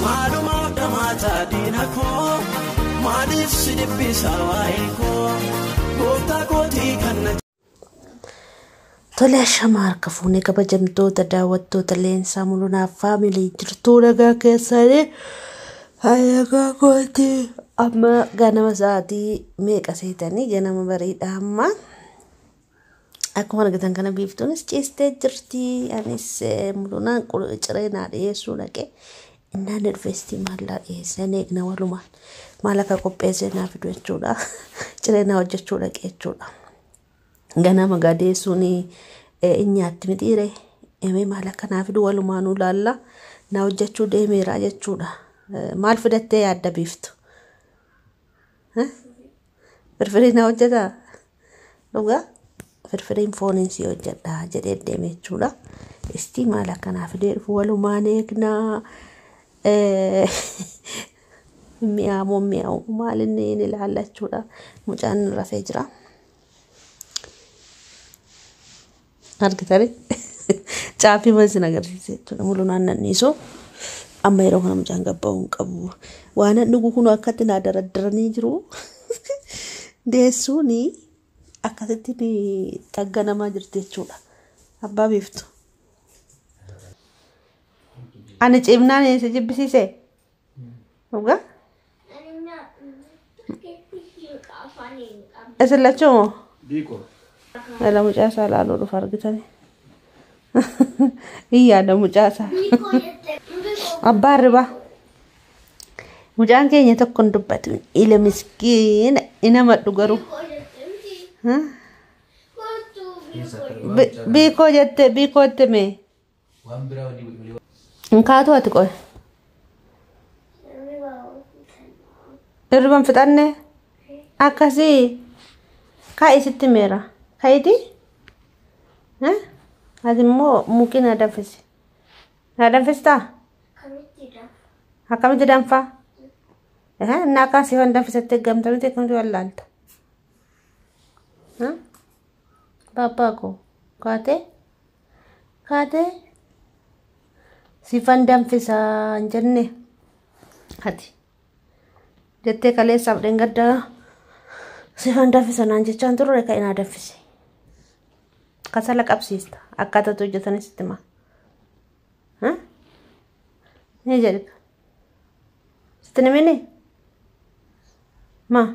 Maalumaaf dhamaataa diina koo maaliif si dhiphisaa waa'ee koo gooftaa kootii kan na. Tole ashama harka fuunee kabajamtoota daawwattoota Leensaa Mulunaaf faamilii jirtuu nagaa keessanii nagaa kootii amma ganama sa'aatii meeqa seetanii ganama bariidha amma. Akkuma argitan kana biiftuunis ciistee jirti. Anis Mulunaan ciree naa dhiyeessuu dhaqee innaan dhufeestii maallaa dhiyeessee eegna walumaan maal akka qopheessee naa fidu jechuudha. Ciree naa hojjechuu dhaqee jechuudha. Ganama gadeessuun nyaatti mitiire emee maal akka naa fidu walumaanuu laalla naa hojjechuu deemeera jechuudha. Maal fidattee yaadda biiftu? Firfirii naa hojjetaa? Dhugaa? Firfiriin fooniin si hojjedha jedhee deeme jechuudha. Istii maal akka naa fidee dhufu walumaan eegnaa. Mi'aamoo mi'aawu maal inni inni ilaalla jechuudha. Mucaan rafee jira. Argitanii caaffii mana isin agarsiise jechuudha. Mulunaan nanniisu amma yeroo kana mucaan gabba'uu hin qabu. Waan dhugu kun akkatti naa daraddaranii jiru. Deessuuni akkasitti xagganamaa jirti jechuudha. Abbaa biiftu. Ani cimnaan si jibbisiise? Dhugaa? Isin lachuu moo? Biikoo. Ela mucaa isaa ilaaluu dhufa argitanii. Hin yaada mucaa isaa. Abbaa ribaa. Mucaan keenya tokko hin dubbatu. Ila miskiina inama dhugaru. Biikoo jettee biikoo itti mee? Waan biraa walii godhi malee. Hin kaatu ati qoy. Hirriban fixanne akkasii kaa'i sitti meera. Kaa'iti? Ati immoo muqii naa danfisi. Naa danfistaa? Akkamitti danfaa? Inni akka si waan danfisattee gamtamte akkamitti wallaalta? Paappaa koo kaatee kaatee sifan danfisaa hin jenne ati jettee kaleessaaf dheengaddaa sifan danfisa naan jechaan turre kan naa danfise. Kasala qabsiista akkaataa hojjetanis itti himaa. Ni jedhu. Sitti himini? Ma?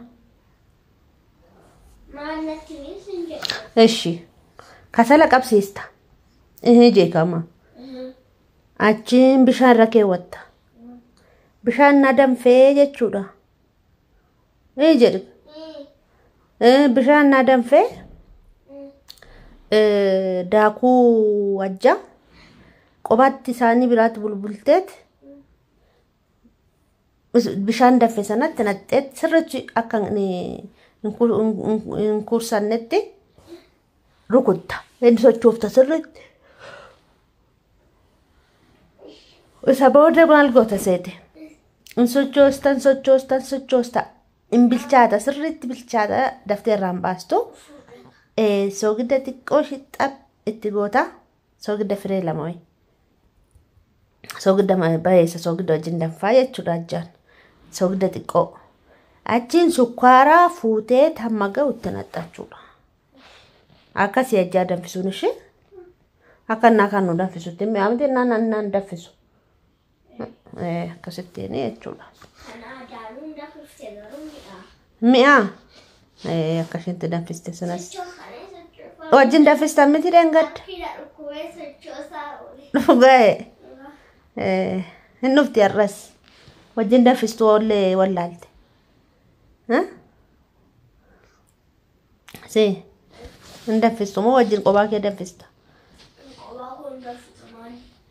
Eshi. Kasala qabsiista. Ihee jeekama. Achiin bishaan irra keewwatta. Bishaan na danfee jechuudha. Ee jedhu. Bishaan na danfee daakuu ajjaa qobaatti isaanii biraatti bulbulteet bishaan danfe sanatti naqxeet sirriitti akka hin kursannetti rukutta. Inni sochoofta sirriitti. Isa booda maal goota seete? Hin sochoosta, hin sochoosta, hin sochoosta. Hin bilchaata sirriitti bilchaata daftee irraa hin baastu. Soogidda xiqqoo shixxa itti goota. Soogidda firee lama wayi. Soogidda bareessa soogidda wajjin danfaa jechuudha ajjaan. Soogidda xiqqoo. Achiin sukkaaraa fuutee hamma ga'u itti naqxachuudha. Akkasii ajjaa danfisuun ishee. Akka innaa kan nu danfisutti mi'aamti innaan naan danfisu. Akkasittiin jechuudha. Mi'aa? Akka isheetti danfiste sanas. Wajjin danfistan miti dheengadda. Dhugaa'e. Hin dhufti har'as. Wajjin danfistuu oollee wallaalte. Si. Hin danfistu moo wajjin kophaa kee danfista?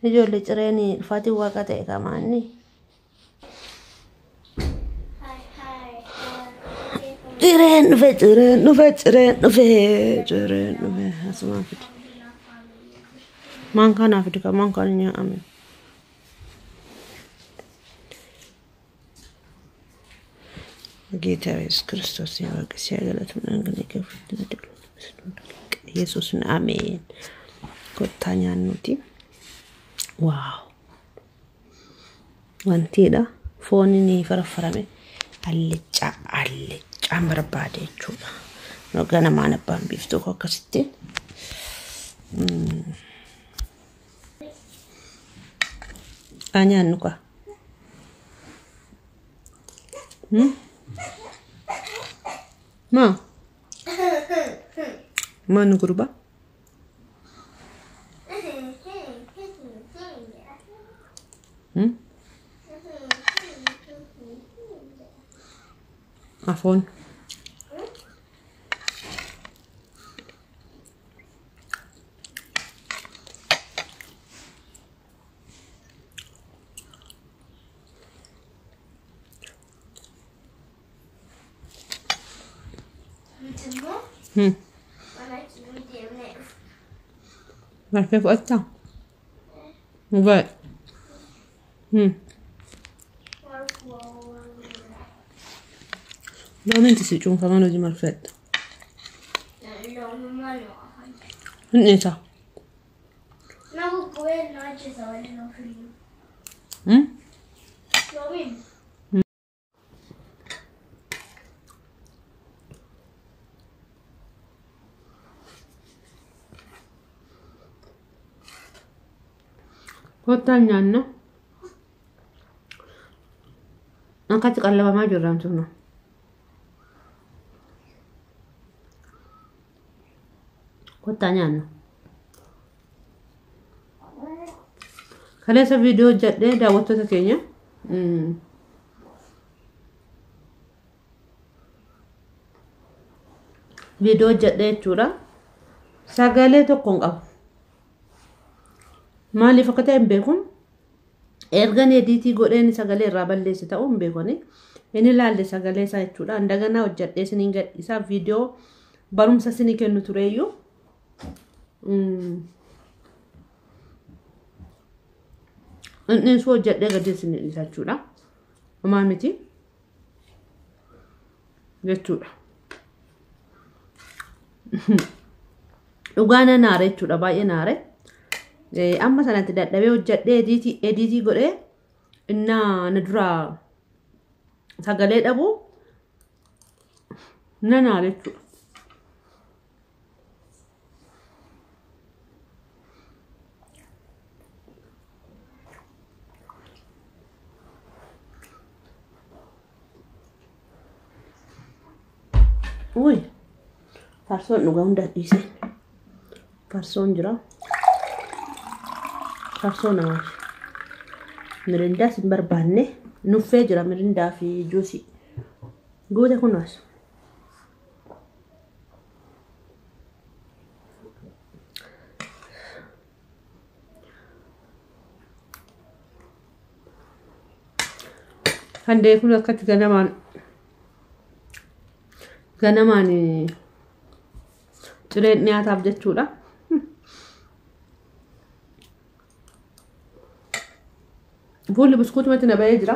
Ijoollee cireen dhufaatiin waaqa ta'e kamaanni. Cireen dhufe cireen dhufe cireen dhufe cireen dhufe asumaan fide. Maankaa naa fide kan maankaan hin nyaa'ame. ጌታ ኢየሱስ ክርስቶስ ያወቅ ሲያገለቱ ኢየሱስን አሜን። ኮታኛ ኑቲ ዋው Wantiidha. Foon ni farfarame. Allicaa allicaan barbaade jechuudha. Ganamaan abbaan biiftuu koo akkasitti. Haa nyaannu kaa. Maa? Maal gurbaa? Afoon. Marfee fudhattaa? Dhugaadha. Loomiin si cuunfamaan hojii marfeedha. Hin dhiisaa. Kottaa nyaanna. Akkatti qallabamaa jirra amsuma. Kottaa nyaanna. Kaleessa viidiyoo hojjedhee daawwattoota keenya. Viidiyoo hojjedhee jechuudha. Sagalee tokko hin qabu. Maaliif akka ta'e hin beeku. Ergan ediitii godheen sagalee irraa balleesse ta'uu hin beekani. Inni ilaalle sagalee isaa jechuudha. Indaganaa hojjedhee isiniin gadhiisaa viidiyoo barumsa isinii kennu tureyyuu. Inni suu hojjedhee gadi isinii dhiisa jechuudha. Homaa miti jechuudha. Dhugaa na naare jechuudha baay'ee naare. Amma sanatti dadhabee hojjedhee ediitii godhee innaa na duraa sagalee dhabu na naare jechuudha. Uy, farsoon dhugaa hunda dhiisee. Farsoon jira. Farsoo namaaf. Mirindaas hin barbaanne. Nuffee jira mirindaa fi juusii. Guute kunuas. Kan deekuun akkatti ganamaan ganamaan cireen nyaataaf jechuudha. Fuulli buskuutumatti na ba'ee jira.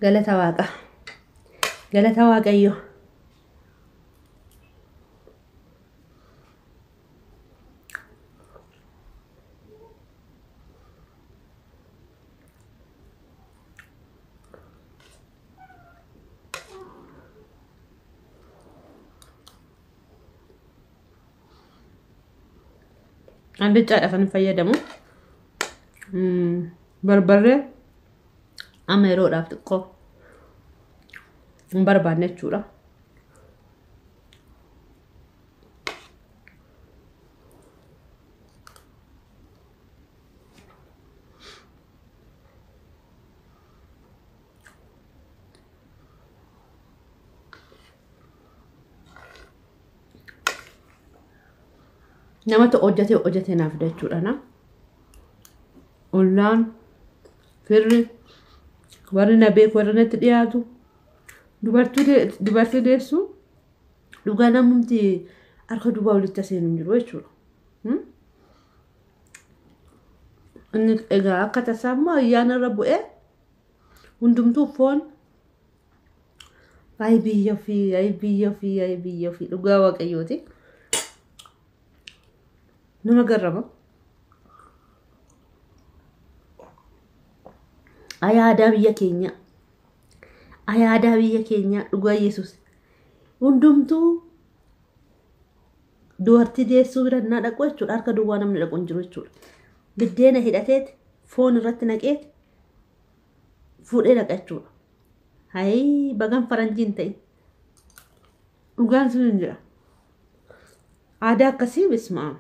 Galata Waaqa. Galata Waaqayyo. Alliccaadha kan fayyadamu. Barbarree amma yeroodhaaf xiqqoo hin barbaanne jechuudha. Namatu hojjetee hojjetee naaf fida jechuudha na. Ollaan, firri, warri na beeku, warri natti dhiyaatu, dubartii deessu dhugaa namumti harka duwwaa walitti seenu hin jiru jechuudha. Inni egaa akka tasaa immoo ayyaana irra bu'ee hundumtuu foon Ay biyya ofii, ay biyya ofii, ay biyya ofii dhugaa waaqayyooti. Nama garrama. Ay aadaa biyya keenya. Ay aadaa biyya keenya dhugaa Yesuus. Hundumtuu dubartii deessuu bira naa dhaqu jechuudha. Harka duwwaa namni dhaqu hin jiru jechuudha. Biddeena hidhateet foon irratti naqeet fuudhee dhaqa jechuudha. Hayi bagan faranjiin ta'e. Dhugaan sun hin jira. Aadaa akkasii bisma'a.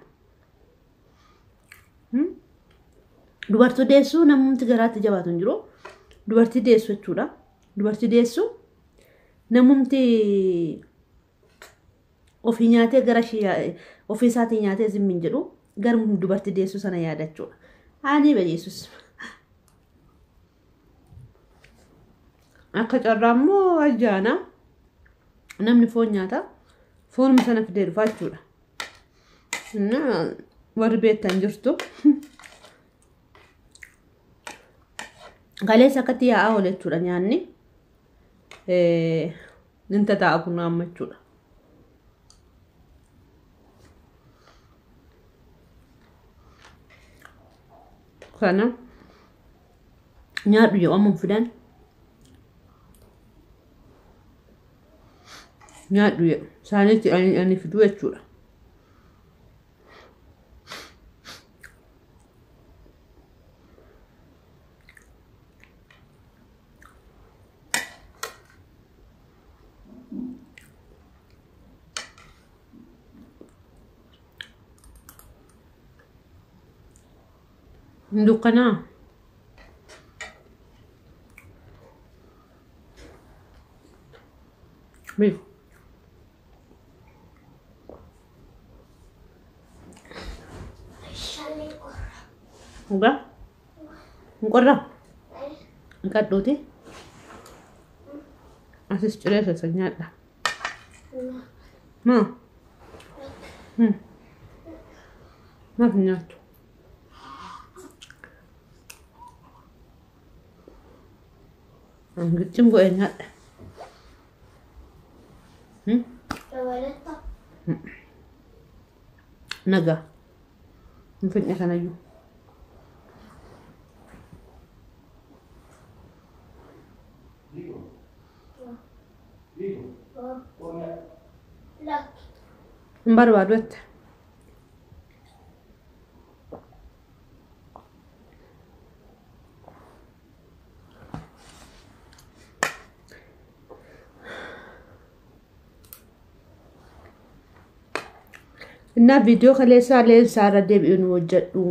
Dubartii deessuu namni garaatti jabaatu hin jiru. Dubartii deessu jechuudha. Dubartii deessu namumti ofii nyaatee gara ofii isaatii nyaatee zimmi hin jedhu garuu dubartii deessuu sana yaadachuudha. Ani bayeessus. Akka carraa immoo ayyaana namni foon nyaata foonuma sana fidee dhufa jechuudha. Warri beektan jirtu. Kaleessa akkatti yaa'aa oole jechuudha nyaanni. Ninta taa'a kun amma jechuudha. Kana nyaadhu jedhu amma fidan. Nyaadhu jedhu isaaniitti ani fiduu jechuudha. Dukkanaa. Beeku. Dhugaa? Hin qorraa? Hin qadhuuti? Asis ciree sassa nyaadha. Maa? Maaf hin nyaattu? Gichin godhee nyaadha. Nagaa. Hin fedhe kanayyuu. Hin barbaadu jette. እና viidiyoo kaleessaa leensaa irra deebi'ee nu hojjedhu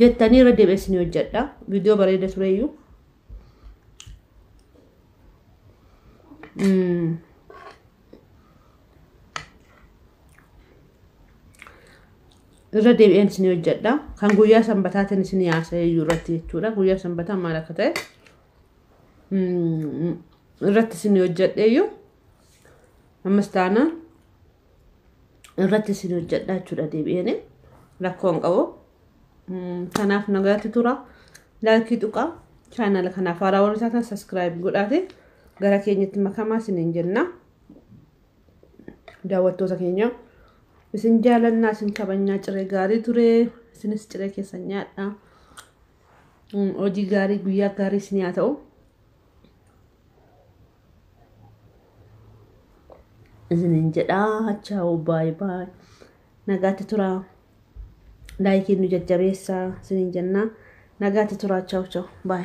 jettanii irra deebi'ee isin hojjedha. Viidiyoo bareeda tureyyuu. Irra deebi'een isin hojjedha. Kan guyyaa sanbataatiin isin haasa'eyyuu irratti jechuudha. Guyyaa sanbataa maal akka ta'e irratti isin hojjedheeyyuu ammas taanaan irratti isin hojjedha jechuudha deebi'een rakkoo hin qabu. Kanaaf nagaatti tura. Laayikii tuqaa. Chaanala kanaaf haaraa warri taatan saskiraayib godhaate gara keenyatti makamaa isiniin jenna. Daawwattoota keenya isin jaalannaa isin kabajnaa ciree gaarii ture. Isinis ciree keessan nyaadha. Hojii gaarii guyyaa gaarii isin haa ta'u. Isiniin jedhaa chaa'u baay baay nagaatti turaa laayikiin nu jajjabeessaa isiniin jennaa nagaatti turaa chaa'u chaa'u baay.